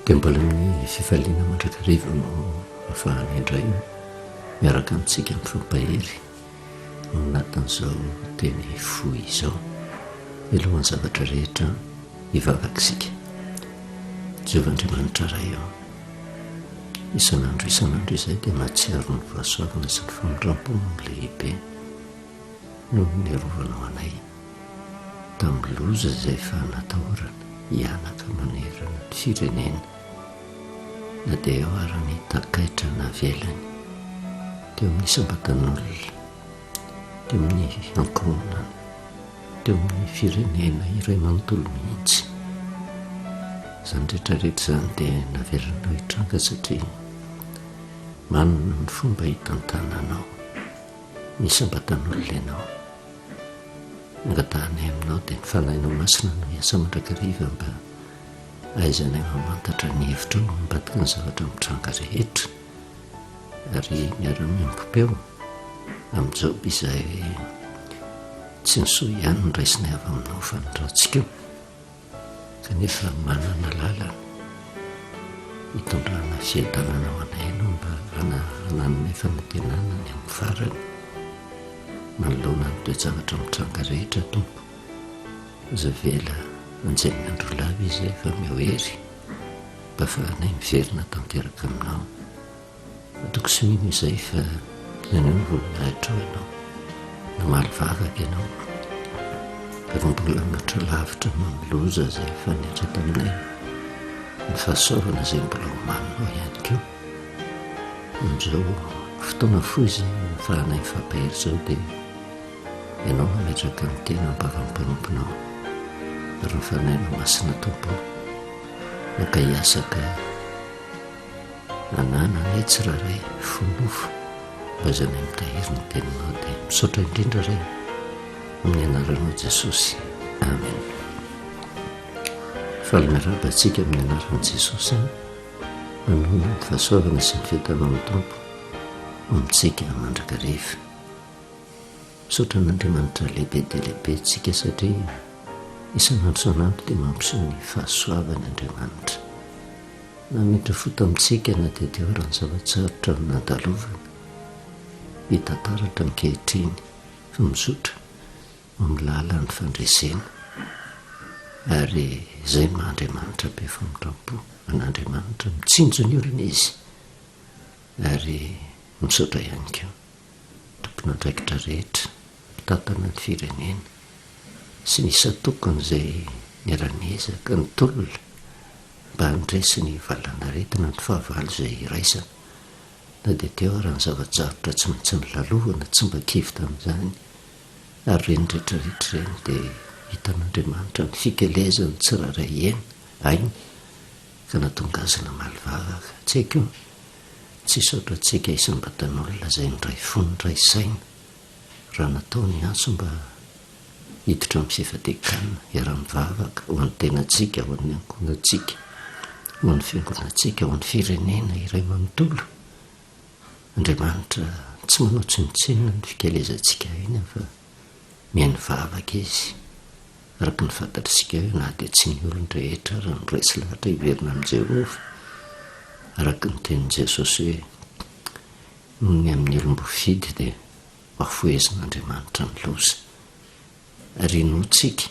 Dia mbola amin'ny fifaliana mandrakariva no ahafahana indray miaraka amintsika mifampahery ao anatin'izao teny fohy izao. Mialohan'ny zavatra rehetra, hivavaka isika. Jehovah Andriamanitra Ray ô, isan'andro isan'andro izahay dia mahatsiaro ny fahasoavana sy ny famindram-ponao lehibe noho ny niarovanao anay tamin'ny loza izay efa natahorana hihanaka manerana ny firenena, na dia eo ary ny takaitra navelany teo amin'ny isam-batan'olona, teo amin'ny ankohonana, teo amin'ny firenena iray manontolo mihitsy. Izany rehetra rehetra izany dia navelanao hitranga satria manana ny fomba hitantananao ny isam-batan'olona ianao. Angatahanay aminao dia ny Fanahinao Masina no hiasa mandrakariva mba hahaizanay mamantatra ny hevitrao ambadiky ny zavatra mitranga rehetra ary miara-miombom-peo amin'i Joba izay tsy ny soa ihany no raisinay avy aminao fa ny ratsy koa. Kanefa manana lalana hitondrana fiadanana ho anay ianao mba hanananay fanantenana ny amin'ny farany manoloana ny toe-javatra mitranga rehetra, Tompo. Aza avela anjely andro lava izahay fa omeo hery mba ahafahanay miverina tanteraka aminao. Matoky sy mino izay fa naneho ny voninahitrao ianao, namaly vavaka ianao, ary mbola mihoatra lavitra noho ny loza izay efa nihatra taminay ny fahasoavana izay mbola omaninao ihany koa. Amin'izao fotoana fohy izay ahafahanay mifampahery izao dia ianao nametraka ny tena am-bavan'ny mpanomponao ary ny Fanahinao Masina Tompo naka hiasa ka Anananay tsirairay fo nofo mba izanay mitahiry ny teninao dia misaotra indrindra Ray amin'ny anaranao Jesosy Amen. Faly miarahaba antsika amin'ny anaran'i Jesosy manonona ny fahasoavana sy ny fiadanan'ny Tompo amintsika mandrakariva. Misaotra an'Andriamanitra lehibe dia lehibe tsika satria isan'andro isan'andro dia mampiseho ny fahasoavany Andriamanitra. Namindra fo tamintsika na dia teo ara ny zava-tsarotra nandalovana. Hita taratra ankehitriny fa mizotra amin'ny lalan'ny fandresena. Ary izay no maha Andriamanitra be famindram-po an'Andriamanitra, mitsinjo ny olona Izy. Ary misaotra ihany koa tompon'andraikitra rehetra mpitantana ny firenena sy ny isan-tokony izay niara-niezaka nitolona mba handresy ny valanaretina ny fahavalo izay iraisana na dia teo ara ny zava-tsarotra tsy maintsy nolalovana tsy mba kivy tamin'izany ary ireny rehetra rehetra ireny dia hitan'Andriamanitra ny fikelezany tsirairay eny aina ka nahatonga azy namaly vavaka tsy haiko Tsy hisaotra antsika isam-batan'olona izay niray fo niray saina raha natao ny antso mba hiditra amin'ny fifadian-kanina, hiara-mivavaka ho an'ny tenantsika, ho an'ny ankohonantsika, ho an'ny fiangonantsika, ho an'ny firenena iray manontolo. Andriamanitra tsy manao tsinontsinona ny fikelezantsika aina fa mihaino vavaka Izy. Araka ny fantatr'isika hoe na dia tsy ny olon-drehetra ara no resy lahatra hiverina amin'i Jehovah, araka ny tenin'i Jesosy hoe, Noho ny amin'ny olom-boafidy dia hohafohezin'Andriamanitra ny loza. Ary inoantsika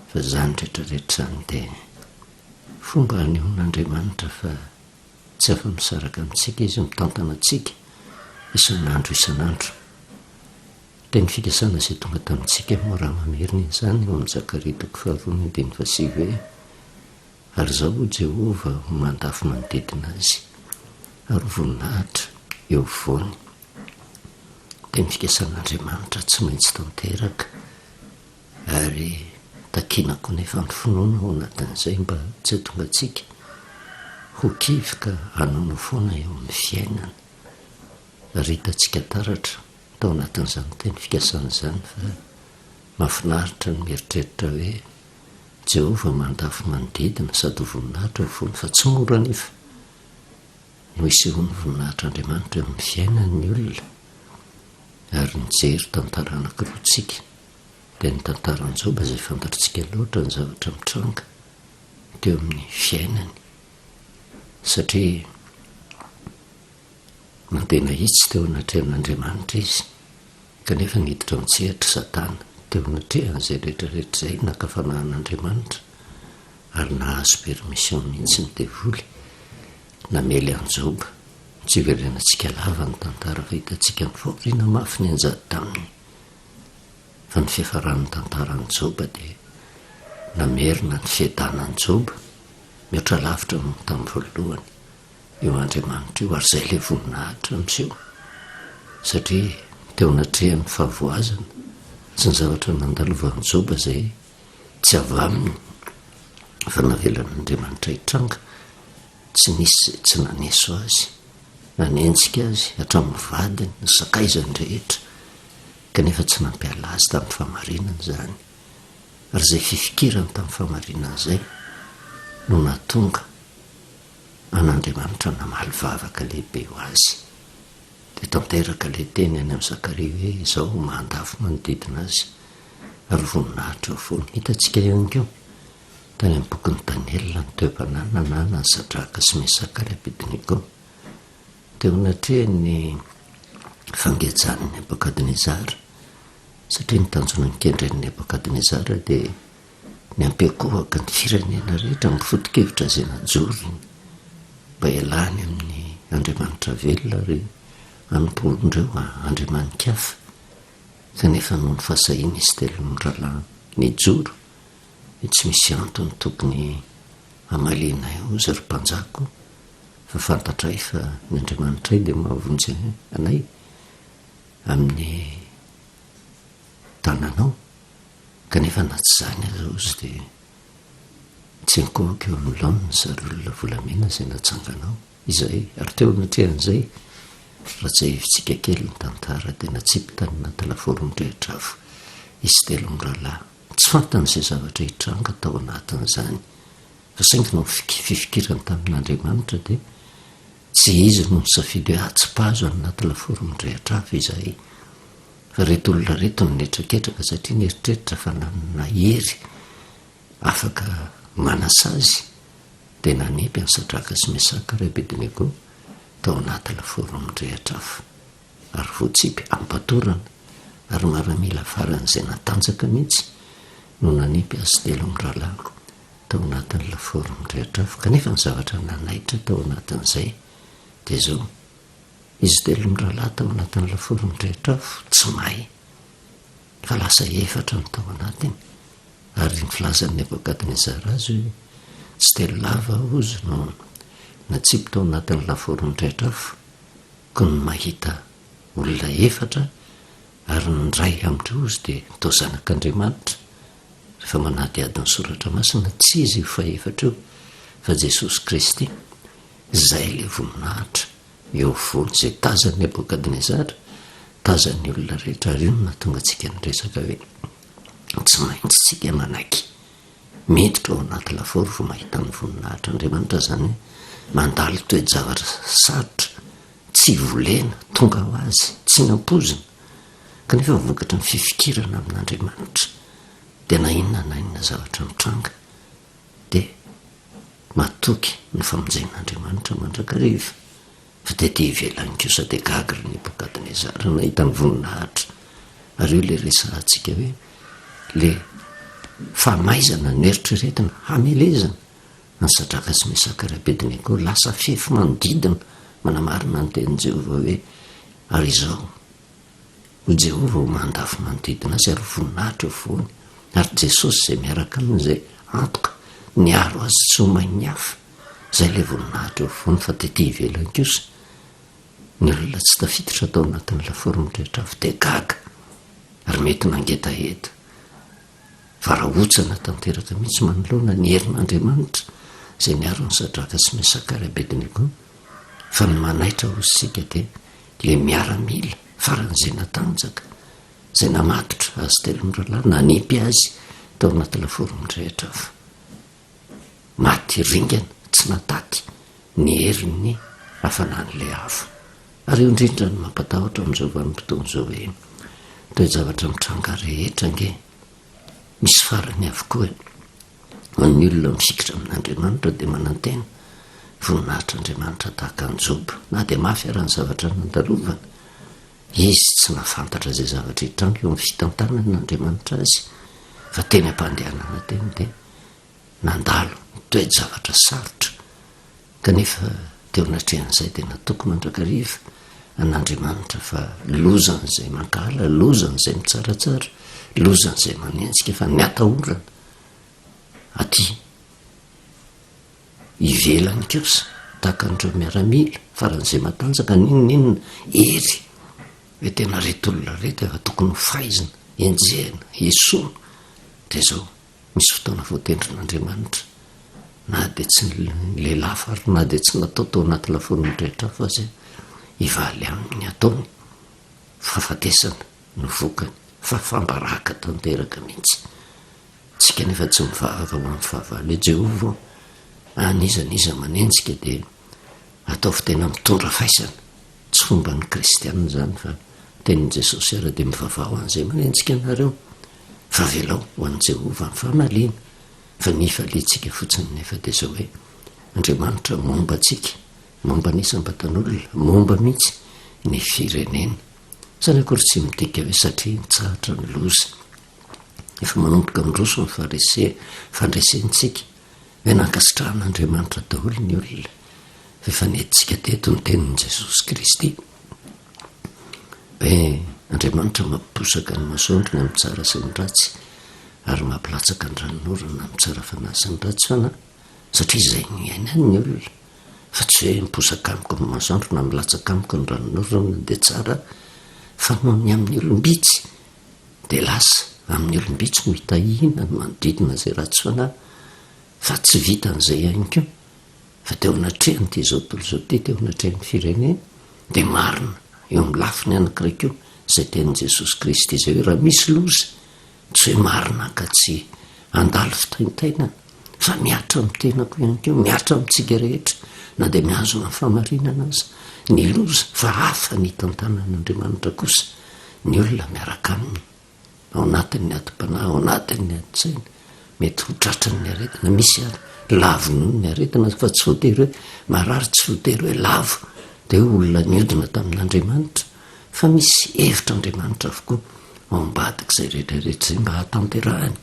fa izany rehetra rehetra izany dia fomba hanehoan'Andriamanitra fa tsy afa-misaraka amintsika Izy, mitantana antsika isan'andro isan'andro. Teny fikasana izay tonga tamintsika moa raha mamerina izany ao amin'ny Zakaria toko faharoa ny andininy fahasivy hoe, Ary Izaho, hoy Jehovah, ho mandafo manodidina azy, ary ho voninahitra eo afovoany. Teny fikasan'Andriamanitra tsy maintsy tanteraka, ary takiana koa nefa ny finoana ao anatin'izay mba tsy hahatonga antsika ho kivy ka hanaonao foana eo amin'ny fiainana. Ary hitantsika taratra tao anatin'izany teny fikasana izany fa mahafinaritra ny mieritreritra hoe Jehovah mandafo manodidina sady ho voninahitra ho fony fa tsy mora anefa no isehoan'ny voninahitr'Andriamanitra eo amin'ny fiainan'ny olona ary nijery tantara anankiroa tsika dia ny tantaran'i Joba izay fantatritsika loatra ny zavatra mitranga teo amin'ny fiainany. Satria nandeha nahitsy teo anatrehan'Andriamanitra izy, kanefa niditra an-tsehatra Satana teo anatrehan'izay rehetra rehetra izay, naka fanahy an'Andriamanitra, ary nahazo permission mihitsy ny devoly namely an'i Joba. Tsy hiverenantsika lava ny tantara fa hitantsika ny fahoriana mafy nianjady taminy. Fa ny fiafaran'ny tantaran'i Joba dia namerina ny fiadanan'i Joba mihoatra lavitra noho ny tamin'ny voalohany io Andriamanitra io ary izay ilay voninahitra miseho satria teo anatrehan'ny fahavoazana sy ny zavatra nandalovan'i Joba izay tsy avy aminy fa navelan'Andriamanitra hitranga, tsy nisy izay tsy naneso azy, nanenjika azy hatramin'ny vadiny, ny sakaizany rehetra, kanefa tsy nampiala azy tamin'ny fahamarinana izany. Ary izay fifikirany tamin'ny fahamarinana izay no nahatonga an'Andriamanitra namaly vavaka lehibe ho azy. Dia tanteraka ilay teny any amin'i Zakaria hoe, Izao mandafo manodidina azy ary voninahitra eo foana. Hitantsika ihany koa tany amin'ny bokin'i Daniela ny toe-panahy nananan'i Sadraka sy Mesaka ary Abednego teo anatrehan'ny fangejan'i Nebokadnezara, satria ny tanjona nikendren'i Nebokadnezara dia ny hampiankohoka ny firenena rehetra amin'ny foto-kevitra izay najorony mba hialany amin'ny Andriamanitra velona ary hanompoan-dreo andriamani-kafa. Kanefa noho ny fahasahian'izy telo mirahalahy nijoro dia tsy misy antony tokony hamalianay hozy ry mpanjaka o, fa fantatray fa ny Andriamanitray dia mahavonjy anay amin'ny tananao, kanefa na tsy izany aza hozy dia tsy ankohoka eo anoloany ny sary olona volamena izay natsanganao. Izay, ary teo anatrehan'izay, raha tsiahivintsika kely ny tantara, dia natsipy tany anaty lafaoro mirehitra afo izy telo mirahalahy. Tsy fantany izay zavatra hitranga tao anatin'izany, fa saingy noho ny fifikirany tamin'Andriamanitra dia tsy izy no nisafidy hoe atsipazo any anaty lafaoro mirehitra afo izahay, fa ireto olona ireto no nihetraketraka satria nieritreritra fa nanana hery afaka manasazy dia nanipy an'i Sadraka sy Mesaka ary Abednego tao anaty lafaoro mirehitra afo, ary voatsipy am-patorana, ary maramila faran'izay natanjaka mihitsy no nanipy azy telo mirahalahy tao anatin'ny lafaoro mirehitra afo. Kanefa ny zavatra nanaitra tao anatin'izay dia izao, izy telo mirahalahy tao anatin'ny lafaoro mirehitra afo tsy may, fa lasa efatra no tao anatiny. Ary ny filazan'i Nebokadnezara azy hoe, Tsy telo lava hozy no natsipy tao anatin'ny lafaoro mirehitra afo, koa ny mahita olona efatra ary ny iray amin'ireo hozy dia toa zanak'Andriamanitra. Rehefa manadihady ny Soratra Masina, tsy izy io fahefatra io, fa Jesosy Kristy, izay ilay voninahitra eo afovoany, izay tazan'i Nebokadnezara, tazan'ny olona rehetra, ary io no nahatonga antsika niresaka hoe, Tsy maintsy tsika manaiky miditra ao anaty lafaoro vao mahita ny voninahitr'Andriamanitra, izany hoe mandalo toe-javatra sarotra, tsy volena, tonga ho azy, tsy nampoizina, kanefa vokatry ny fifikirana amin'Andriamanitra dia na inona na inona zavatra mitranga dia matoky ny famonjen'Andriamanitra mandrakariva. Fa tety ivelany kosa dia gaga ry Nebokadnezara nahita ny voninahitra. Ary io ilay resahantsika hoe ilay famaizana noeritreretina hamelezana an'i Sadraka sy Mesaka ary Abednego lasa fefy manodidina manamarina ny tenin'i Jehovah hoe ary izao hoy Jehovah ho mandafo manodidina azy ary voninahitra eo afovoany ary Jesosy izay miaraka aminy izay antoka niaro azy tsy ho main'ny hafa. Izay ilay voninahitra eo afovoany fa tety ivelany kosa ny olona tsy tafiditra tao anatin'ny lafaoro mirehitra afo dia gaga ary mety nangetaheta. Varahontsana tanteraka mihitsy manoloana ny herin'Andriamanitra izay niaro an'i Sadraka sy Mesaka ary Abednego. Fa ny manaitra hozy isika dia ilay miaramila faran'izay natanjaka izay namatotra azy telo mirahalahy nanipy azy tao anaty lafaoro mirehitra afo. Maty ringana tsy nataty ny herin'ny hafanan'ilay afo. Ary io indrindra no mampatahotra amin'izao vanim-potoana izao hoe toe-javatra mitranga rehetra ange misy farany avokoa e. Ho an'ny olona mifikitra amin'Andriamanitra dia manantena Voninahitr'Andriamanitra tahaka an'i Joba, na dia mafy ara ny zavatra nandalovana, izy tsy nahafantatra izay zavatra hitranga eo amin'ny fitantanan'Andriamanitra azy, fa teny am-pandehanana teny dia nandalo ny toe-javatra sarotra, kanefa teo anatrehan'izay dia natoky mandrakariva an'Andriamanitra fa lozan'izay mankahala, lozan'izay mitsaratsara, lozan'izay manenjika fa ny atahorana aty ivelany kosa tahaka an'ireo miaramila faran'izay matanjaka n'inon'inona hery hoe tena reto olona reto efa tokony ho faizina, enjehina, esorina dia izao Misy fotoana voatendrin'Andriamanitra, na dia tsy nilelafo ary na dia tsy natao tao anaty lafaoro mirehitra afo aza, hivaly aminy ny ataony. Fahafatesana no vokany, fahafaham-baraka tanteraka mihitsy. Isika anefa tsy mivavaka ho an'ny fahavalo hoe, Jehovah ô, na n'iza n'iza manenjika dia ataovy tena mitondra faisana. Tsy fomban'ny kristiana izany fa tenin'i Jesosy ary dia mivavaha ho an'izay manenjika anareo fa avelao ho an'i Jehovah ny famaliana. Fa ny hifaliantsika fotsiny nefa dia izao hoe Andriamanitra momba antsika, momba ny isam-batan'olona, momba mihitsy ny firenena. Izany akory tsy midika hoe satria nitsahatra ny loza. Efa manomboka miroso ny faharese, fandresentsika hoe nankasitrahan'Andriamanitra daholo ny olona. Efa nentintsika teto ny tenin'i Jesosy Kristy hoe Andriamanitra mampiposaka ny masoandrony amin'ny tsara sy ny ratsy ary mampilatsaka ny ranonorana amin'ny tsara fanahy sy ny ratsy fanahy satria izay no iainan'ny olona fa tsy hoe miposaka amiko ny masoandro na milatsaka amiko ny ranonorana dia tsara fa noho ny amin'ny olom-bitsy dia lasa amin'ny olom-bitsy no hitahiana ny manodidina izay ratsy fanahy fa tsy vitan'izay ihany koa Fa teo anatrehan'ity izao tontolo izao ity, teo anatrehan'ny firenena, dia marina eo amin'ny lafiny anankiray koa izay tenin'i Jesosy Kristy izay hoe raha misy loza, tsy hoe marina ka tsy handalo fitaintainana, fa mihatra amin'ny tenako ihany koa, mihatra amintsika rehetra, na dia mihazona ny fahamarinana aza ny loza, fa hafa ny hitantanan'Andriamanitra kosa ny olona miaraka aminy. ao anatin'ny adim-panahy, ao anatin'ny adin-tsaina, mety ho tratran'ny aretina, misy ary lavo noho ny aretina fa tsy voatery hoe marary, tsy voatery hoe lavo dia hoe olona niodina tamin'Andriamanitra fa misy hevitr'Andriamanitra avokoa ao ambadik'izay rehetra rehetra izay mba hahatanterahany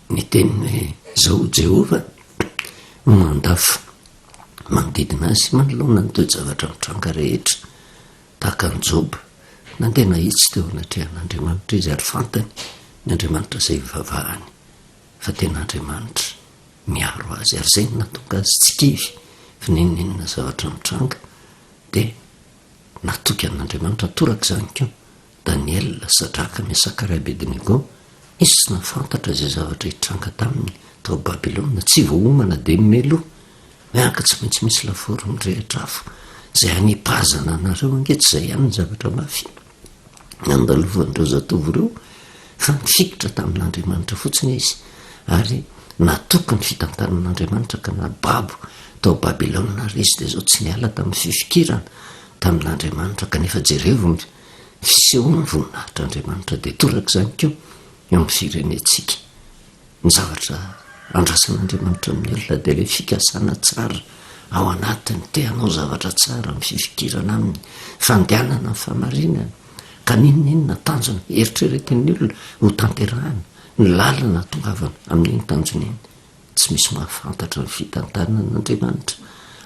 ny teniny hoe izao Jehovah no mandafo manodidina azy manoloana ny toe-javatra mitranga rehetra Tahaka an'i Joba, nandeha nahitsy teo anatrehan'Andriamanitra izy ary fantany ny Andriamanitra izay ivavahany, fa tena Andriamanitra miaro azy, ary izay no nahatonga azy tsy kivy fa n'inon'inona zavatra mitranga dia natoky an'Andriamanitra. Toraka izany koa Daniela, Sadraka, Mesaka ary Abednego, nisy tsy nahafantatra izay zavatra hitranga taminy tao Babylona, tsy voaomana dia meloa. Mianka tsy maintsy misy lafaoro mirehitra afo izay hanipazana anareo ange tsy izay ihany ny zavatra mafy nandalovan'ireo zatovo ireo fa nifikitra tamin'Andriamanitra fotsiny izy ary natoky ny fitantanan'Andriamanitra ka nababo tao Babylona ary izy dia izao tsy niala tamin'ny fifikirana tamin'Andriamanitra kanefa jerevo ny fisehoan'ny voninahitr'Andriamanitra dia torak'izany koa eo amin'ny firenentsika Ny zavatra andrasan'Andriamanitra amin'ny olona dia ilay fikasana tsara ao anatiny, te hanao zavatra tsara amin'ny fifikirana aminy, fandehanana amin'ny fahamarinana, ka n'inon'inona tanjona eritreretin'ny olona ho tanterahana, ny lalana hahatongavana amin'iny tanjona iny. Tsy misy mahafantatra ny fitantanan'Andriamanitra,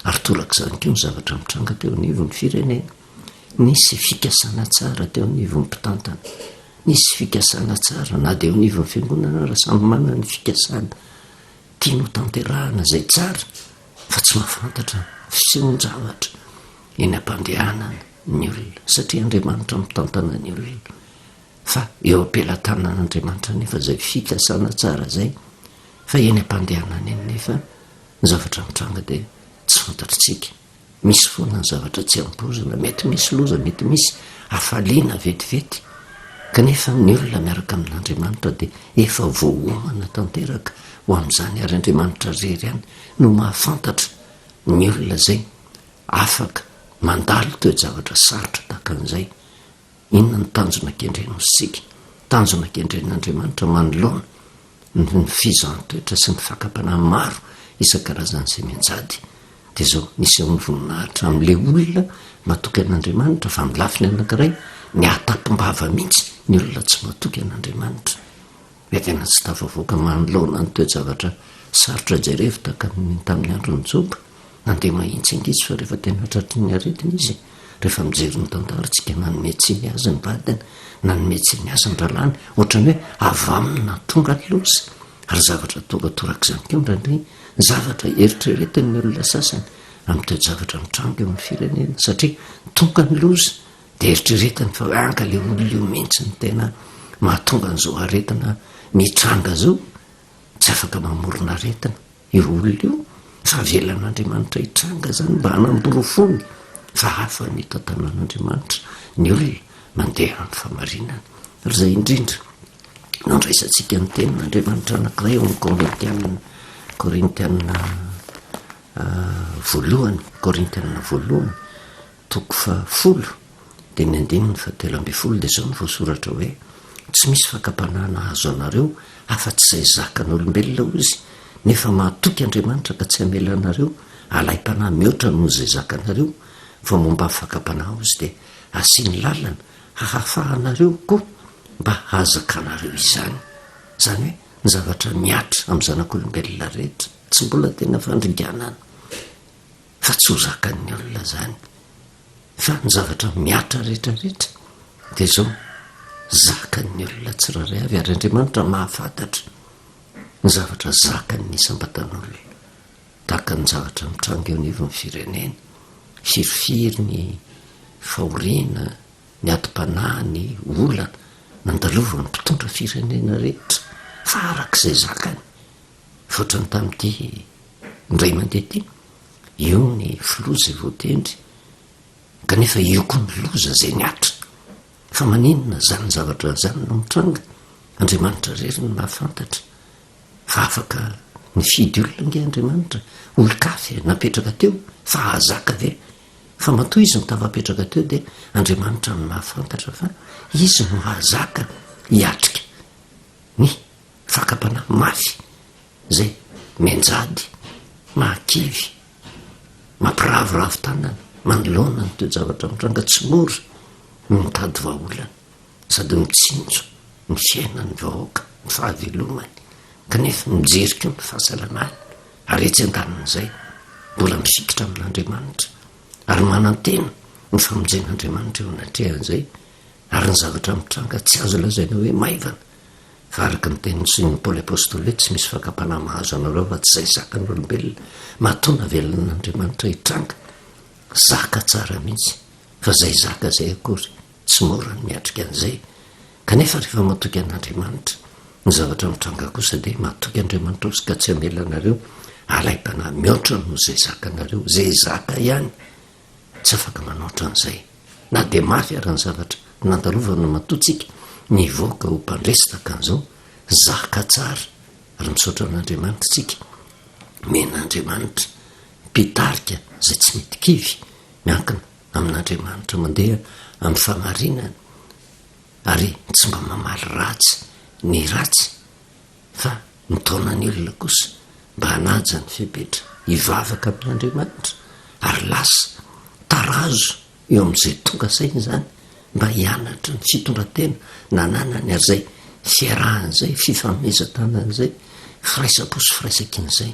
ary torak'izany koa ny zavatra mitranga teo anivon'ny firenena. Nisy fikasana tsara teo anivon'ny mpitantana. Nisy fikasana tsara na dia eo anivon'ny fiangonana ara samy manana ny fikasana tiany ho tanterahana izay tsara fa tsy mahafantatra fisehon-javatra eny am-pandehanana ny olona satria Andriamanitra mitantana ny olona fa eo am-pelatanan'Andriamanitra nefa izay fikasana tsara izay fa eny am-pandehanana eny nefa ny zavatra mitranga dia tsy fantatritsika. Misy foana ny zavatra tsy ampoizina, mety misy loza, mety misy hafaliana vetivety, kanefa ny olona miaraka amin'Andriamanitra dia efa voaomana tanteraka ho amin'izany ary Andriamanitra irery ihany no mahafantatra ny olona izay afaka mandalo toe-javatra sarotra tahaka an'izay. Inona no tanjona kendrena ho isika? Tanjona kendren'Andriamanitra manoloana ny fizahan-toetra sy ny fakam-panahy maro isan-karazany izay mianjady. Dia izao, nisehoan'ny voninahitra amin'ilay olona matoky an'Andriamanitra, fa amin'ny lafiny anankiray, ny hahatapim-bava mihitsy ny olona tsy matoky an'Andriamanitra. Dia tena tsy tafavoaka manoloana ny toe-javatra sarotra jerevo tahaka ny tamin'ny andron'i Joba. Nandeha mahitsy ange izy fa rehefa tena tratry ny aretina izy, rehefa mijery ny tantara tsika nanome tsiny azy ny vadiny, nanome tsiny azy ny rahalahiny, ohatran'ny hoe avy aminy nahatonga ny loza. Ary zavatra tonga torak'izany koa indraindray ny zavatra eritreretin'ny olona sasany amin'ny toe-javatra mitranga eo amin'ny firenena, satria tonga ny loza dia eritreretiny fa hoe anka ilay olona io mihitsy no tena mahatonga an'izao aretina mitranga izao, tsy afaka mamorona aretina io olona io fa avelan'Andriamanitra hitranga izany mba hanamborofony fa hafa ny tantanan'Andriamanitra ny olona mandeha amin'ny famarinana. Ary izay indrindra no andraisantsika ny tenin'Andriamanitra anankiray ao amin'ny Korintiana, Korintiana voalohany, Korintiana voalohany, toko fahafolo, dia ny andininy fahatelo ambin'ny folo dia izao no voasoratra hoe, Tsy misy fakam-panahy nahazo anareo afa-tsy izay zakan'olombelona hozy, nefa mahatoky Andriamanitra ka tsy hamela anareo halaim-panahy mihoatra noho izay zakanareo, fa momba ny fakam-panahy hozy dia asiany lalana hahafahanareo koa mba hahazakanareo izany. Izany hoe ny zavatra mihatra amin'ny zanak'olombelona rehetra, tsy mbola tena fandringanana. Fa tsy ho zakan'ny olona izany. Fa ny zavatra mihatra rehetra rehetra dia izao, zakan'ny olona tsirairay avy ary Andriamanitra mahafantatra ny zavatra zakan'ny isam-batan'olona. Tahaka ny zavatra mitranga eo anivon'ny firenena, firifiry ny fahoriana, ny adim-panahy, ny olana nandalovan'ny mpitondra firenena rehetra, fa araka izay zakany. Fa ohatran'ny tamin'ity indray mandeha ity, io ny filoha izay voatendry, kanefa io koa ny loza izay nihatra. Fa maninona izany zavatra izany no mitranga? Andriamanitra irery no mahafantatra. Fa afaka nifidy olona ange Andriamanitra, olon-kafa e, napetraka teo, fa hahazaka ve? Fa matoa izy no tafapetraka teo dia Andriamanitra no mahafantatra fa izy no hahazaka hiatrika ny Fakam-panahy mafy izay mianjady, mahakivy, mampiraviravy tanana manoloana ny toe-javatra mitranga tsy mora ny mitady vahaolana sady mitsinjo ny fiainan'ny vahoaka, ny fahavelomany kanefa mijery koa ny fahasalamany ary etsy an-danin'izay mbola mifikitra amin'Andriamanitra ary manantena ny famonjen'Andriamanitra eo anatrehan'izay ary ny zavatra mitranga tsy azo lazaina hoe maivana Fa araka ny tenin'i Paoly Apostoly hoe tsy misy fakam-panahy mahazo anareo afa-tsy izay zakan'ny olombelona. Matoa navelan'Andriamanitra hitranga, zaka tsara mihitsy, fa izay zaka izay akory tsy mora ny miatrika an'izay. Kanefa rehefa matoky an'Andriamanitra, ny zavatra mitranga kosa dia matoky Andriamanitra ozy ka tsy hamela anareo halaim-panahy mihoatra noho izay zakanareo, izay zaka ihany. Tsy afaka manoatra an'izay. Na dia mafy ara ny zavatra nandalovana matoa tsika nivoaka ho mpandresy tahaka an'izao, zaka tsara ary misaotra an'Andriamanitra tsika, omen'Andriamanitra mpitarika izay tsy mety kivy, miankina amin'Andriamanitra, mandeha amin'ny famarinana ary tsy mba mamaly ratsy ny ratsy. Fa mitaona ny olona kosa mba hanaja ny fepetra, hivavaka amin'Andriamanitra, ary lasa tarazo eo amin'izay tonga saina izany mba hianatra ny fitondran-tena nananany ary izay fiarahana izay, fifanomezan-tanana izay, firaisam-po sy firaisan-kina izay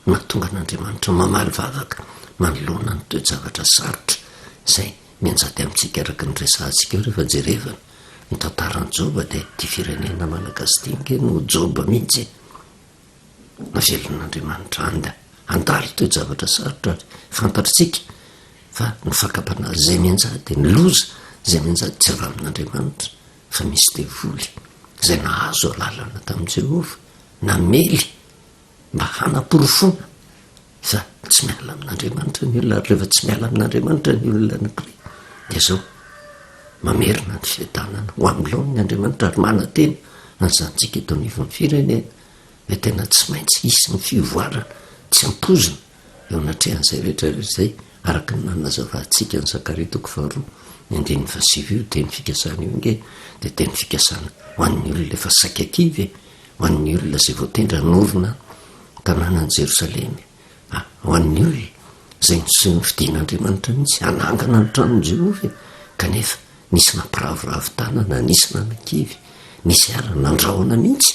no mahatonga an'Andriamanitra mamaly vavaka manoloana ny toe-javatra sarotra izay mianjady amintsika araka ny resahantsika eo rehefa jerevana Ny tantaran'i Joba dia ity firenena malagasy ity ange no Joba mihitsy e. Navelan'Andriamanitra handa, handalo toe-javatra sarotra ary fantatritsika fa ny fakam-panahy izay mianjady, ny loza izay mianjady tsy avy amin'Andriamanitra fa misy devoly izay nahazo alalana tamin'i Jehovah namely mba hanaporofoana fa tsy miala amin'Andriamanitra ny olona, ary rehefa tsy miala amin'Andriamanitra ny olona anankiray dia izao mamerina ny fiadanana ho amin'ny laoniny Andriamanitra ary manantena an'izany tsika eto anivon'ny firenena hoe tena tsy maintsy hisy ny fivoarana tsy ampoizina eo anatrehan'izay rehetra rehetra izay araka ny nanazavantsika ny Zakaria toko faharoa ny andininy fahasivy io teny fikasana io ange dia teny fikasana ho an'ny olona efa saika kivy e ho an'ny olona izay voatendry hanorina ny tanànan'i Jerosalema, ho an'ny olona. Izay nofidin'Andriamanitra mihitsy hanangana ny tranon'i Jehovah e! Kanefa nisy nampiraviravy tanana, nisy nanakivy, nisy ary nandrahona mihitsy.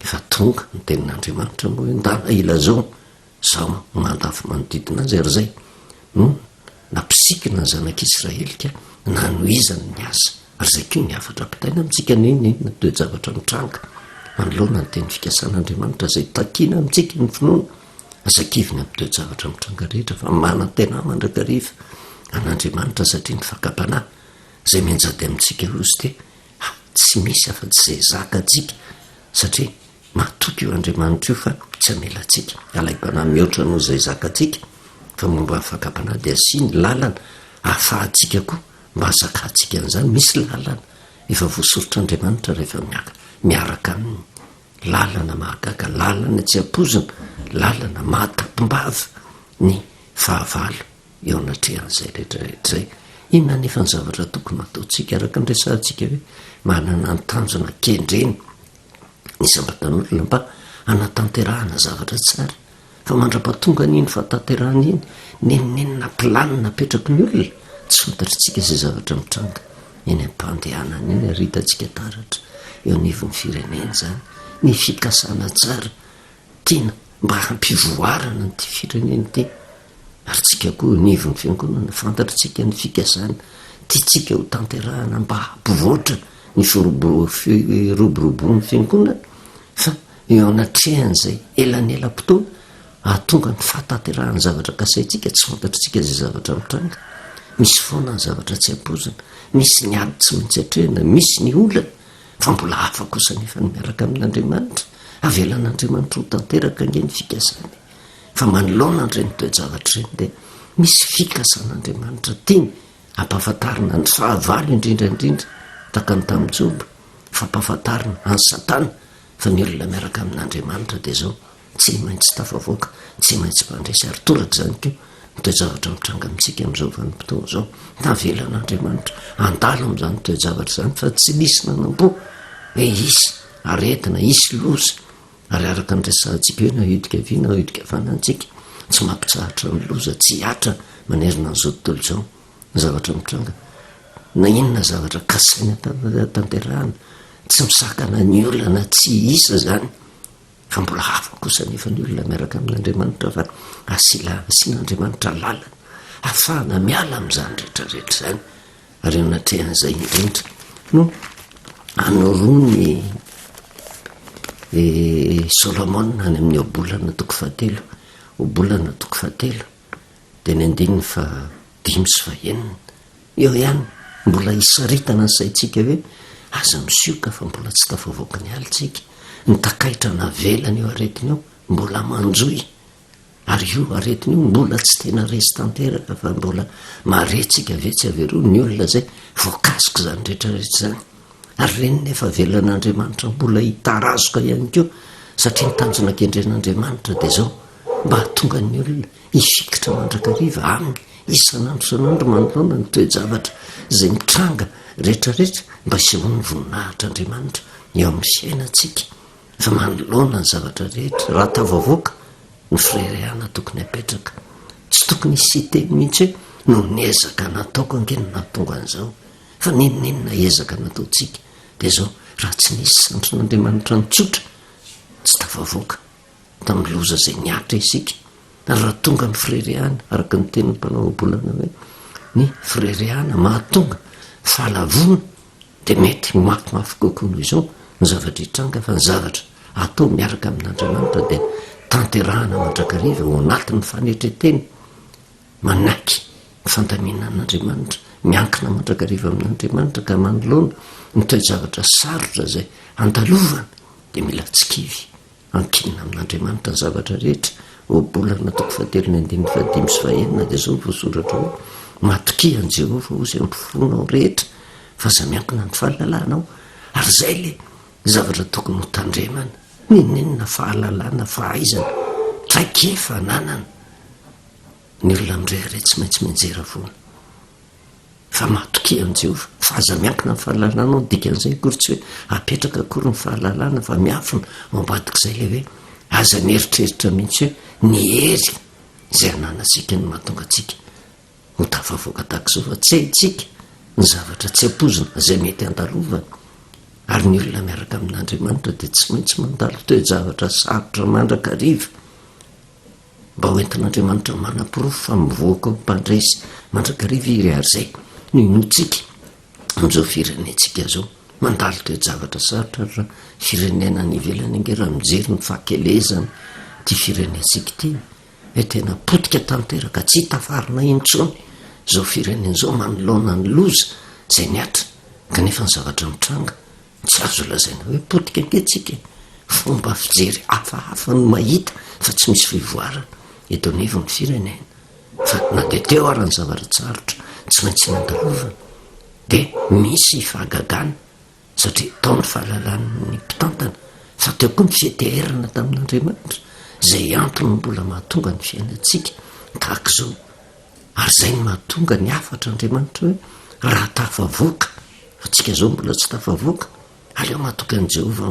Efa tonga ny tenin'Andriamanitra moa hoe ndana ilazao izao mandafo manodidina azy ary izay no nampisikina ny zanak'Israely ka nanohizany ny asa. Ary izay koa ny hafatra ampitaina amintsika na inona inona toe-javatra mitranga manoloana ny teny fikasan'Andriamanitra izay takiana amintsika ny finoana. Aza kivy ny amin'ny toe-javatra mitranga rehetra fa manantena mandrakariva an'Andriamanitra satria ny fakam-panahy izay mianjady amintsika hozy dia tsy misy afa-tsy izay zakantsika satria matoky io Andriamanitra io fa tsy hamela antsika alaim-panahy mihoatra noho izay zakantsika fa momba ny fakam-panahy dia asiany lalana ahafahantsika koa mba hazakantsika an'izany. Misy lalana efa voasoritr'Andriamanitra rehefa miaraka aminy, lalana mahagaga, lalana tsy ampoizina, lalana mahatapim-bava ny fahavalo eo anatrehan'izay rehetra rehetra izay. Inona anefa ny zavatra tokony hataontsika araka ny resahantsika hoe manana ny tanjona kendrena ny isam-batan'olona mba hanatanterahana zavatra tsara fa mandra-pahatonga an'iny fahatanterahana iny, n'inon'inona planina apetraky ny olona, tsy fantatritsika izay zavatra mitranga eny am-pandehanana eny ary hitantsika taratra eo anivon'ny firenena izany ny fikasana tsara tiana mba hampivoarana an'ity firenena ity. Ary tsika koa eo anivon'ny fiangonana, fantatritsika ny fikasana tiantsika ho tanterahana mba hampivoatra ny firoboroboan'ny fiangonana, fa eo anatrehan'izay elanelam-potoana hahatonga ny fahatanterahan'ny zavatra kasaintsika, tsy fantatritsika izay zavatra mitranga. Misy foana ny zavatra tsy ampoizina, misy ny ady tsy maintsy atrehina, misy ny olana, fa mbola hafa kosa anefa ny miaraka amin'Andriamanitra. Avelan'Andriamanitra ho tanteraka ange ny fikasany. Fa manoloana an'ireny toe-javatra ireny dia misy fikasan'Andriamanitra tiany hampahafantarina ny fahavalo indrindra indrindra, tahaka ny tamin'i Joba, fampahafantarina an'i Satana fa ny olona miaraka amin'Andriamanitra dia izao, tsy maintsy tafavoaka, tsy maintsy mpandresy, ary toraka izany koa ny toe-javatra mitranga amintsika amin'izao vanim-potoana izao. Navelan'Andriamanitra handalo amin'izany toe-javatra izany fa tsy nisy nanampo hoe hisy aretina, hisy loza. Ary araka ny resahantsika hoe na hidika havia na hidika havanana isika, tsy mampitsahatra ny loza tsy hihatra manerana an'izao tontolo izao ny zavatra mitranga. Na inona zavatra kasaina tanterahana, tsy misakana ny olana tsy hihisa izany. Fa mbola hafa kosa anefa ny olona miaraka amin'Andriamanitra fa asila asian'Andriamanitra lalana ahafahana miala amin'izany rehetra rehetra izany. Ary eo anatrehan'izay indrindra no anoroan'i Solomona any amin'ny Ohabolana toko fahatelo, Ohabolana toko fahatelo, dia ny andininy fahadimy sy fahenina. Eo ihany, mbola hisaritana ny saintsika hoe aza misioka fa mbola tsy tafavoaka ny alintsika. Ny takaitra navelany io aretina io mbola manjohy. Ary io aretina io mbola tsy tena resy tanteraka fa mbola maretsika vetsy avy eroa ny olona izay voakasik'izany rehetra rehetra izany. Ary ireny nefa avelan'Andriamanitra mbola hitarazoka ihany koa satria ny tanjona kendren'Andriamanitra dia izao, mba hahatonga ny olona hifikitra mandrakariva aminy isan'andro isan'andro manoloana ny toe-javatra izay mitranga rehetra rehetra mba hisehoan'ny voninahitr'Andriamanitra eo amin'ny fiainantsika. Fa manoloana ny zavatra rehetra, raha tafavoaka ny fireharehana tokony hapetraka. Tsy tokony hisy hiteny mihitsy hoe noho ny ezaka nataoko ange no nahatonga an'izao. Fa n'inon'inona ezaka nataontsika dia izao, raha tsy nisy sandrin'Andriamanitra nitsotra, tsy tafavoaka tamin'ny loza izay nihatra isika. Ary raha tonga ny fireharehana, araka ny tenin'ny mpanao ohabolana hoe, ny fireharehana mahatonga fahalavoana, dia mety ho mafimafy kokoa noho izao ny zavatra hitranga fa ny zavatra atao miaraka amin'Andriamanitra dia tanterahana mandrakariva ao anatin'ny fanetren-tena, manaiky ny fandaminan'Andriamanitra, miankina mandrakariva amin'Andriamanitra ka manoloana ny toe-javatra sarotra izay andalovana dia mila tsy kivy. Ankinina amin'Andriamanitra ny zavatra rehetra. Ohabolana toko fahatelo ny andininy fahadimy sy fahenina dia izao no voasoratra hoe, Matokia an'i Jehovah hoy izay ampofoanao rehetra, fa aza miankina amin'ny fahalalanao. Ary izay ilay zavatra tokony ho tandremana. N'inon'inona fahalalana, fahaizana, traikefa ananana, ny olona mirehareha tsy maintsy mianjera foana. Fa matokia an'i Jehovah, fa aza miankina amin'ny fahalalanao, ny dikan'izay akory tsy hoe apetraka akory ny fahalalana fa miafina ao ambadik'izay ilay hoe aza mieritreritra mihitsy hoe ny hery. Izay ananantsika no mahatonga antsika ho tafavoaka tahaka izao fa tsy haintsika ny zavatra tsy ampoizina izay mety handalovana. Ary ny olona miaraka amin'Andriamanitra dia tsy maintsy mandalo toe-javatra sarotra mandrakariva mba ho entin'Andriamanitra manaporofo fa mivoaka ho mpandresy mandrakariva iry ary izay no inoantsika amin'izao firenentsika izao. Mandalo toe-javatra sarotra ary raha firenena any ivelany ange raha mijery ny fahakelezana ity firenentsika ity hoe tena potika tanteraka tsy tafarina intsony izao firenena izao manoloana ny loza izay nihatra kanefa ny zavatra mitranga tsy azo lazaina hoe potika ange tsika e. Fomba fijery hafahafa no mahita fa tsy misy fivoarana eto anivon'ny firenena fa na dia teo ara ny zavatra tsarotra tsy maintsy nandalovana dia misy fahagagana satria tao ny fahalalan'ny mpitantana fa teo koa ny fianteherana tamin'Andriamanitra izay antony mbola mahatonga ny fiainantsika tahaka izao ary izay no mahatonga ny hafatra Andriamanitra hoe raha tafavoaka fa tsika izao mbola tsy tafavoaka aleo matoky an'i Jehovah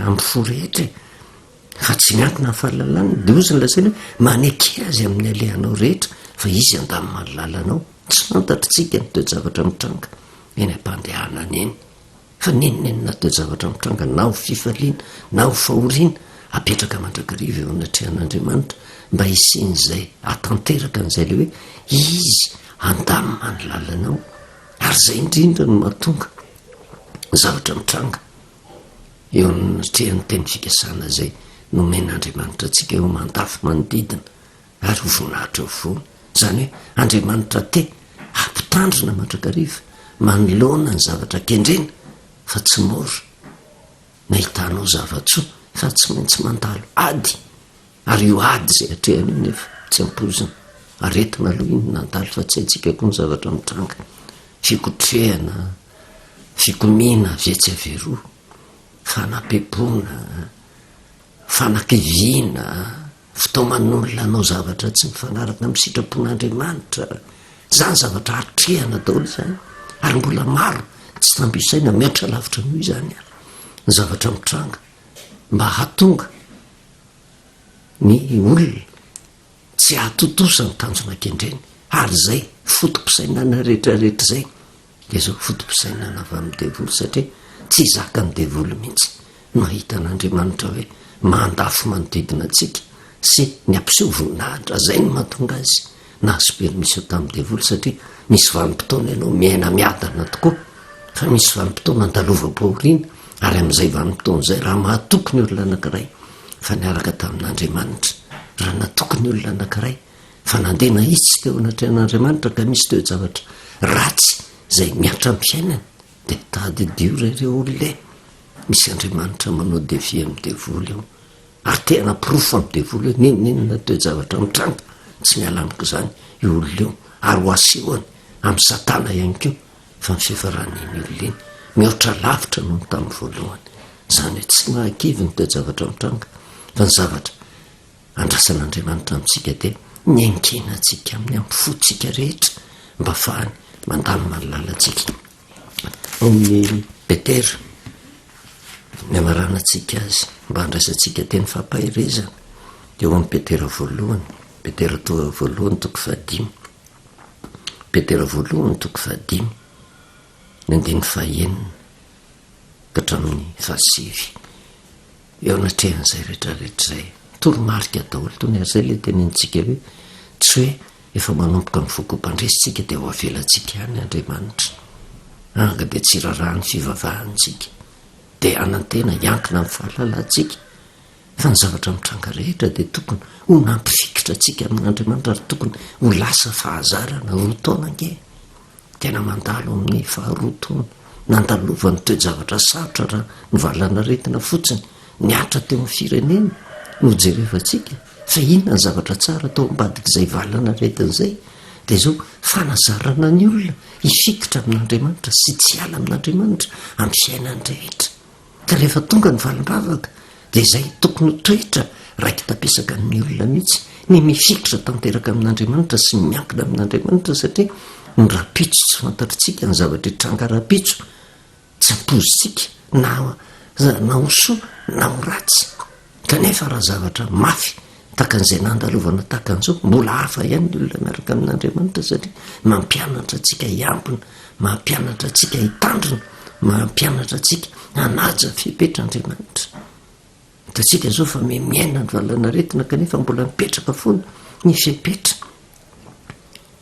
amin'ny fo rehetra e fa tsy miankina amin'ny fahalalana dia hozy ny lazainy hoe maneke azy amin'ny alehanao rehetra fa izy handamina ny lalanao tsy fantatritsika ny toe-javatra mitranga eny am-pandehanana eny fa n'inon'inona toe-javatra mitranga na ho fifaliana na ho fahoriana apetraka mandrakariva eo anatrehan'Andriamanitra mba hisian'izay hatanteraka an'izay le hoe izy handamina ny lalanao ary izay indrindra no mahatonga ny zavatra mitranga eo anatrehan'ny teny fikasana izay nomen'Andriamanitra antsika eo mandafy manodidina ary ho voninahitra eo afovoany. Izany hoe Andriamanitra te hampitandrina mandrakariva manoloana ny zavatra kendrena fa tsy mora ny ahitanao zava-tsoa fa tsy maintsy mandalo ady ary io ady izay atrehana io nefa tsy ampoizina. Aretina aloha iny nandalo fa tsy haintsika koa ny zavatra mitranga. Fikotrehana, fikomiana avy etsy avy eroa, fanapempoana, fanakiviana, fitaoman'olona hanao zavatra tsy mifanaraka amin'ny sitrapon'Andriamanitra. Izany zavatra atrehana daholo izany ary mbola maro tsy tambo isaina mihoatra lavitra noho izany ary ny zavatra mitranga mba hahatonga ny olona tsy hahatontosa ny tanjona kendreny ary izay foto-pisainana rehetrarehetra izay dia izao foto-pisainana avy amin'ny devoly satria tsy zakan'ny devoly mihitsy no hahita an'Andriamanitra hoe mandafo manodidina antsika sy ny hampiseho voninahitra izay no mahatonga azy nahazo permission tamin'ny devoly satria misy vanim-potoana ianao miaina miadana tokoa fa misy vanim-potoana andalovam-pahoriana ary amin'izay vanim-potoana izay raha mahatoky ny olona anankiray fa niaraka tamin'Andriamanitra raha natoky ny olona anankiray fa nandeha nahitsy teo anatrehan'Andriamanitra ka misy toe-javatra ratsy izay mihatra amin'ny fiainany dia tadidio re ireo olona e misy Andriamanitra manao défi amin'ny devoly eo ary te hanaporofo amin'ny devoly hoe n'inon'inona toe-javatra mitranga tsy miala amiko izany io olona io ary ho asehony amin'ny satana ihany koa fa ny fifaran'iny olona iny mihoatra lavitra noho ny tamin'ny voalohany izany hoe tsy mahakivy ny toe-javatra mitranga fa ny zavatra Andrasan'Andriamanitra amintsika dia ny hankinantsika aminy amin'ny fontsika rehetra mba hahafahany mandamina ny lalantsika. Ao amin'ny Petera, ny hamaranantsika azy mba handraisantsika teny fampaherezana dia ao amin'ny Petera voalohany, Petera toa voalohany toko fahadimy, Petera voalohany toko fahadimy, ny andininy fahenina ka hatramin'ny fahasivy. Eo anatrehan'izay rehetra rehetra izay, toromarika daholo itony ary izay ilay tenenintsika hoe tsy hoe efa manomboka mivoaka ho mpandresy tsika dia ho avelantsika ihany Andriamanitra. Anga dia tsy raharaha ny fivavahantsika, dia hanantena hiankina amin'ny fahalalantsika. Fa ny zavatra mitranga rehetra dia tokony ho nampifikitra antsika amin'Andriamanitra ary tokony ho lasa fahazarana roa taona ange. Tena mandalo amin'ny faharoa taona nandalovan'ny toe-javatra sarotra raha ny valanaretina fotsiny nihatra teo amin'ny firenena no jerevantsika fa inona ny zavatra tsara tao ambadik'izay valanaretina izay dia izao fanazarana ny olona hifikitra amin'Andriamanitra sy tsy hiala amin'Andriamanitra amin'ny fiainany rehetra. Ka rehefa tonga ny valim-bavaka dia izay tokony ho toetra raiki-tapisaka amin'ny olona mihitsy ny mifikitra tanteraka amin'Andriamanitra sy miankina amin'Andriamanitra satria ny rahampitso tsy fantatritsika ny zavatra hitranga rahampitso tsy ampoizintsika na na ho soa na ho ratsy kanefa raha zavatra mafy Tahaka an'izay nandalovana tahaka an'izao, mbola hafa ihany ny olona miaraka amin'Andriamanitra satria mampianatra antsika hiambina, mampianatra antsika hitandrina, mampianatra antsika hanaja fepetra Andriamanitra. Hitantsika izao fa miaina ny valanaretina kanefa mbola mipetraka foana ny fepetra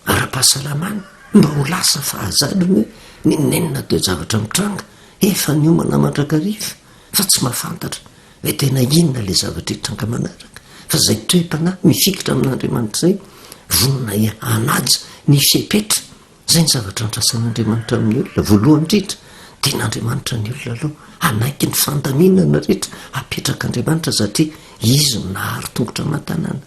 ara-pahasalamana mba ho lasa fahazarana hoe n'inon'inona toe-javatra mitranga, efa niomana mandrakariva fa tsy mahafantatra hoe tena inona ilay zavatra hitranga manaraka fa izay toe-panahy mifikitra amin'Andriamanitra izay vonona hanaja ny fepetra Izay ny zavatra andrasan'Andriamanitra amin'ny olona. Voalohany indrindra, tian'Andriamanitra ny olona aloha hanaiky ny fandaminana rehetra apetrak'Andriamanitra satria Izy no nahary tongotra aman-tanàna.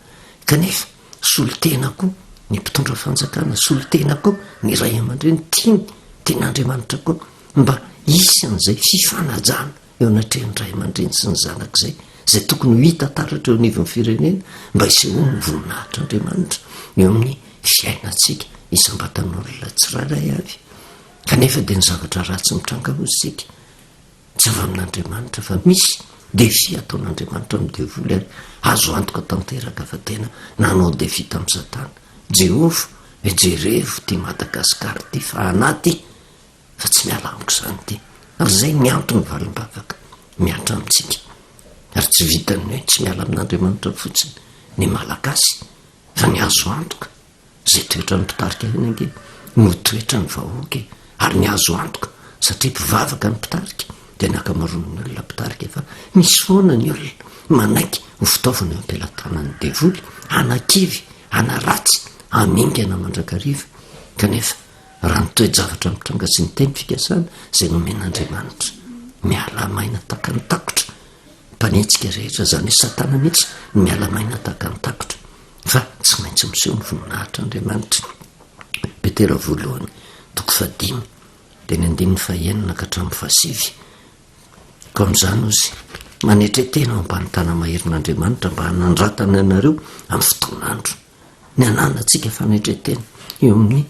Kanefa, solontena koa ny mpitondra fanjakana, solontena koa ny ray aman-dreny, tiany, tian'Andriamanitra koa mba hisy an'izay fifanajana eo anatrehan'ny ray aman-dreny sy ny zanaka izay, izay tokony ho hita taratra eo anivon'ny firenena mba hisehoan'ny voninahitr'Andriamanitra eo amin'ny fiainantsika isam-batan'olona tsirairay avy. Kanefa dia ny zavatra ratsy mitranga hoy isika, tsy avy amin'Andriamanitra fa misy défi ataon'Andriamanitra amin'ny devoly ary azo antoka tanteraka fa tena nanao défi tamin'i Satana. Jehovah, jerevo ity Madagasikara ity fa anaty fa tsy miala amiko izany ity. Ary izay ny antony valim-bavaka mihatra amintsika. Ary tsy vitan'ny hoe tsy miala amin'Andriamanitra fotsiny ny Malagasy fa ny azo antoka, izay toetran'ny mpitarika ihany ange no toetran'ny vahoaka e! Ary ny azo antoka satria mpivavaka ny mpitarika dia ny ankamaroan'ny olona mpitarika fa misy foana ny olona manaiky ho fitaovana eo am-pelatanan'ny devoly hanakivy, hanaratsy, hamingana mandrakariva kanefa Raha ny toe-javatra mitranga sy ny teny fikasana izay nomen'Andriamanitra, miala maina tahaka ny takotra, mpanenjika rehetra, izany hoe Satana mihitsy no miala maina tahaka ny takotra, fa tsy maintsy miseho ny voninahitr'Andriamanitra. Petera voalohany, toko fahadimy, dia ny andininy fahenina ka hatramin'ny fahasivy. Koa amin'izany, hozy, manetre tena ao ambany tana-maherin'Andriamanitra mba hanandratana anareo amin'ny fotoan'andro. Ny ananantsika fanetren-tena eo amin'ny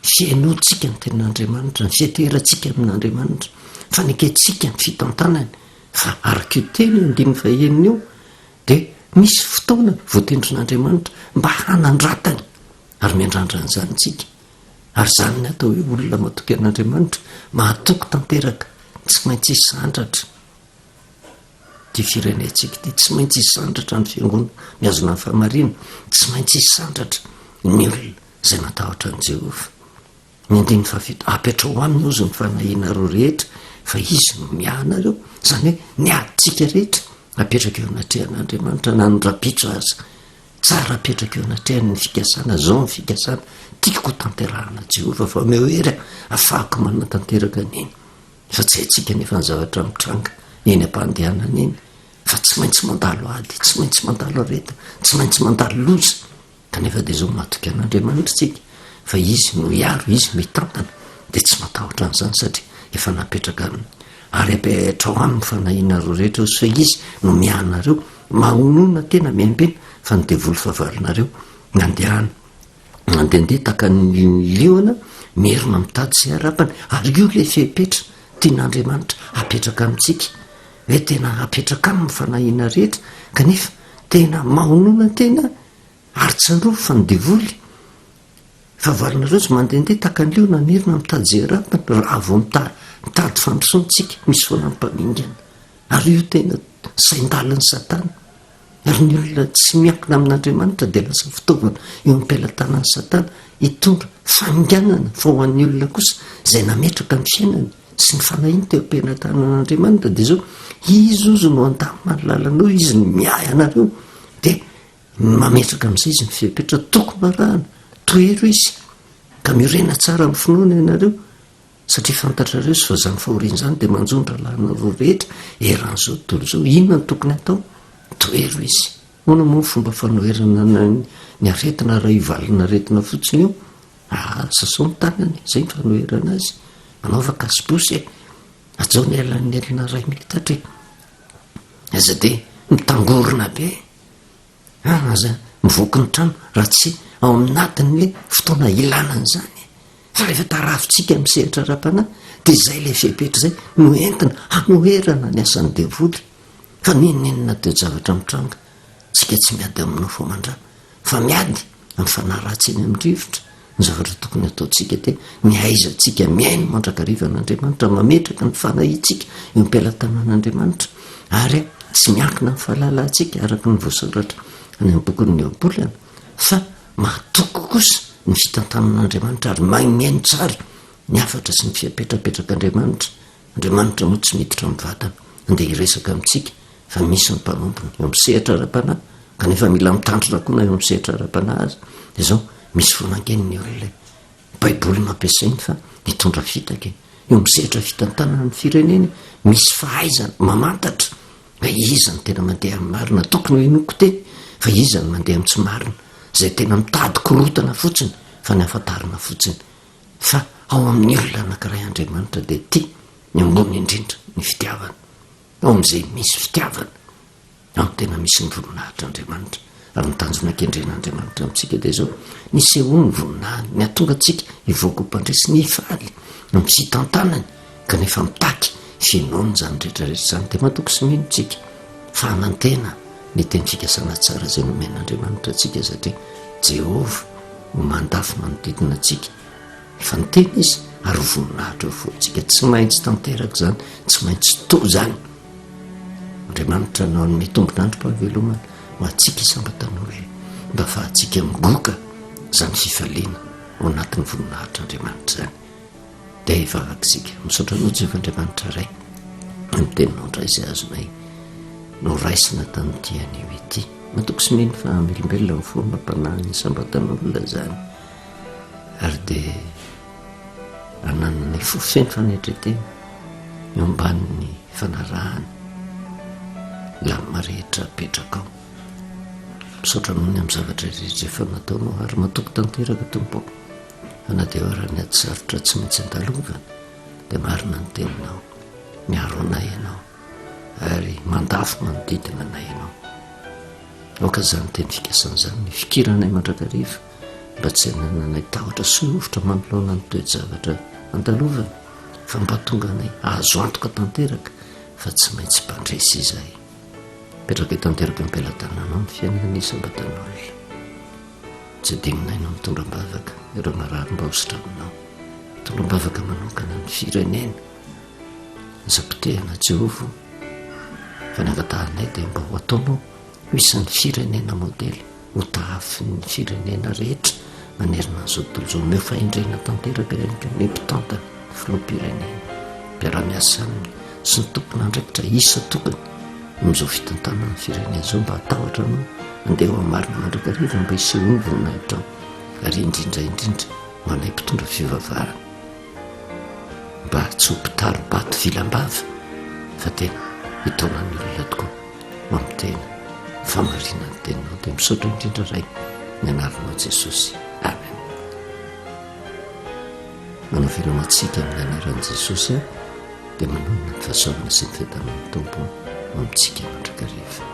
fihainoantsika ny tenin'Andriamanitra, ny fianteherantsika amin'Andriamanitra, fanekentsika ny fitantanany, fa araka io teny io andininy fahenina io dia misy fotoana voatendrin'Andriamanitra mba hanandratany ary miandrandra an'izany isika. Ary izany ny atao hoe olona matoky an'Andriamanitra, mahatoky tanteraka, tsy maintsy hisandratra. Ity firenentsika ity, tsy maintsy hisandratra ny fiangonana mihazona ny fahamarinana, tsy maintsy hisandratra ny olona izay matahotra an'i Jehovah. Ny andininy fahafito, apetraho aminy ozy ny fanahianareo rehetra fa izy no miahy anareo. Izany hoe ny adintsika rehetra apetraka eo anatrehan'Andriamanitra na ny rapitso aza. Tsara apetraka eo anatrehany ny fikasana, izao ny fikasana, tiako ho tanterahana Jehovah fa omeo hery aho afahako manatanteraka an'iny. Fa tsy haintsika anefa ny zavatra mitranga eny am-pandehanana eny fa tsy maintsy mandalo ady, tsy maintsy mandalo aretina, tsy maintsy mandalo loza. Kanefa dia izao matoky an'Andriamanitra isika fa Izy no hiaro, Izy no hitantana, dia tsy matahotra an'izany satria efa napetraka aminy. Ary apetraho aminy ny fanahianareo rehetra hozy fa Izy no miahy anareo, mahonona tena miambena fa ny devoly fahavalonareo nandehana. Mandehandeha tahaka ny liona, merina mitady izay harapany, ary io ilay fepetra tian'Andriamanitra hapetraka amintsika, hoe tena hapetraka aminy ny fanahiana rehetra, kanefa tena mahonona tena ary tsarovy fa ny devoly, fahavalonareo izy mandehandeha tahaka ny liona, merina mitady izay harapany, raha vao mitady fandrosoana isika, misy foana ny mpamingana, ary io tena sain-dalin'i Satana. Ary ny olona tsy miankina amin'Andriamanitra dia lasa fitaovana eo am-pelatanan'i Satana hitondra faminganana, fa ho an'ny olona kosa izay nametraka ny fiainany sy ny fanahiny teo am-pelatanan'Andriamanitra dia izao, Izy ozy no handamina ny lalanao, Izy no miahy anareo, dia mametraka amin'izay Izy ny fepetra tokony arahana, tohero Izy, ka miorena tsara amin'ny finoana ianareo. Satria fantatrareo izy fa izany fahoriana izany dia manjo ny rahalahinareo rehetra eran'izao tontolo izao. Inona no tokony hatao? Tohero izy. Ahoana moa ny fomba fanoherana ny aretina raha io valin'aretina fotsiny io? Ah, sasao ny tanany, izay ny fanoherana azy. Manaova kasiposy e. Hajao ny elanelana iray metatra e. Aza dia mitangorona be. An, aza mivoaka ny trano raha tsy ao anatin'ilay fotoana ilana an'izany. Fa rehefa tarafintsika amin'ny sehatra ara-panahy dia izay ilay fepetra izay no entina hanoherana ny asan'ny devoly. Fa n'inon'inona toe-javatra mitranga. Isika tsy miady amin'ny nofo aman-dra, fa miady amin'ny fanahy ratsy eny amin'ny rivotra. Ny zavatra tokony hataontsika dia ny hahaizantsika mihaino mandrakariva an'Andriamanitra, mametraka ny fanahintsika eo am-pelatanan'Andriamanitra, ary tsy miankina amin'ny fahalalantsika araka ny voasoratra any amin'ny bokin'ny Ohabolana, fa mahatoky kosa ny fitantanan'Andriamanitra ary mahay mihaino tsara ny hafatra sy ny fiapetrapetrak'Andriamanitra. Andriamanitra moa tsy miditra amin'ny vatana handeha hiresaka amintsika fa misy ny mpanompony eo amin'ny sehatra ara-panahy kanefa mila mitandrina koa na eo amin'ny sehatra ara-panahy aza. Dia izao, misy foana ange ny olona e! Baiboly no ampiasainy fa mitondra fitaka e! Eo amin'ny sehatra fitantanana ny firenena e, misy fahaizana mamantatra hoe iza no tena mandeha amin'ny marina, tokony ho inoako teny fa iza no mandeha amin'ny tsy marina, izay tena mitady korontana fotsiny fa ny hafantarina fotsiny fa ao amin'ny olona anankiray Andriamanitra dia tia ny ambony indrindra ny fitiavana. Ao amin'izay misy fitiavana, ao no tena misy ny voninahitr'Andriamanitra. Ary ny tanjona kendren'Andriamanitra amintsika dia izao, ny hisehoan'ny voninahiny, ny hahatonga antsika hivoaka ho mpandresy, ny hifaly amin'ny fitantanany, kanefa mitaky finoana izany rehetra rehetra izany. Dia matoky sy mino isika fa hanantena ny teny fikasana tsara izay nomen'Andriamanitra antsika, satria Jehovah no mandafy manodidina antsika. Efa niteny izy ary ho voninahitra eo afovoantsika. Tsy maintsy tanteraka izany, tsy maintsy to izany. Andriamanitra no hanome tombon'androm-pahavelomana ho antsika isam-batan'olona mba hahafahantsika migoka izany fifaliana ao anatin'ny voninahitr'Andriamanitra izany. Dia hivavaka isika. Misaotra anao Jehovah Andriamanitra Ray amin'ny teninao indray izay azonay noraisina tamin'ity anio ity. Matoky sy mino fa hamelombelona ny fo amam-panahin'ny isam-batan'olona izany. Ary dia anananay fo feno fanetren-tena eo ambanin'ny fanarahana lamina rehetra apetrakao. Misaotra anao ny amin'ny zavatra rehetra efa nataonao ary matoky tanteraka Tompo ô fa na dia eo ara ny ady sarotra tsy maintsy andalovana dia marina ny teninao, miaro anay ianao ary mandafo manodidina anay ianao. Aoka izany teny fikasana izany ny fikiranay mandrakariva mba tsy hanananay tahotra sy hovitra manoloana ny toe-javatra andalovana fa mba tonga anay hahazo antoka tanteraka fa tsy maintsy mpandresy izahay. Mipetraka tanteraka am-pelatananao ny fiainan'ny isam-batan'olona. Tsy adinonay no mitondra am-bavaka ireo marary mba ho sitraninao. Mitondra am-bavaka manokana ny firenena izay potehina Jehovah fa ny angatahanay dia mba ho ataonao ho isan'ny firenena modely ho tahafin'ny firenena rehetra manerana an'izao tontolo izao. Omeo fahendrena tanteraka ihany koa ny mpitantana, ny filoham-pirenena, mpiara-miasa aminy sy ny tompon'andraikitra isan-tokony amin'izao fitantanana ny firenena izao mba hatahotra anao, handeha ho amin'ny marina mandrakariva mba hisehoan'ny voninahitrao ary indrindra indrindra ho anay mpitondra fivavahana mba tsy ho mpitari-bato vilam-bava fa tena hitaona ny olona tokoa. ho amin'ny tena famarinan'ny teninao dia misaotra indrindra Ray ny anaranao Jesosy amen manao veloma antsika amin'ny anaran'i Jesosy dia manonona ny fahasoavana sy ny fiadanan'ny Tompo amintsika mandrakariva.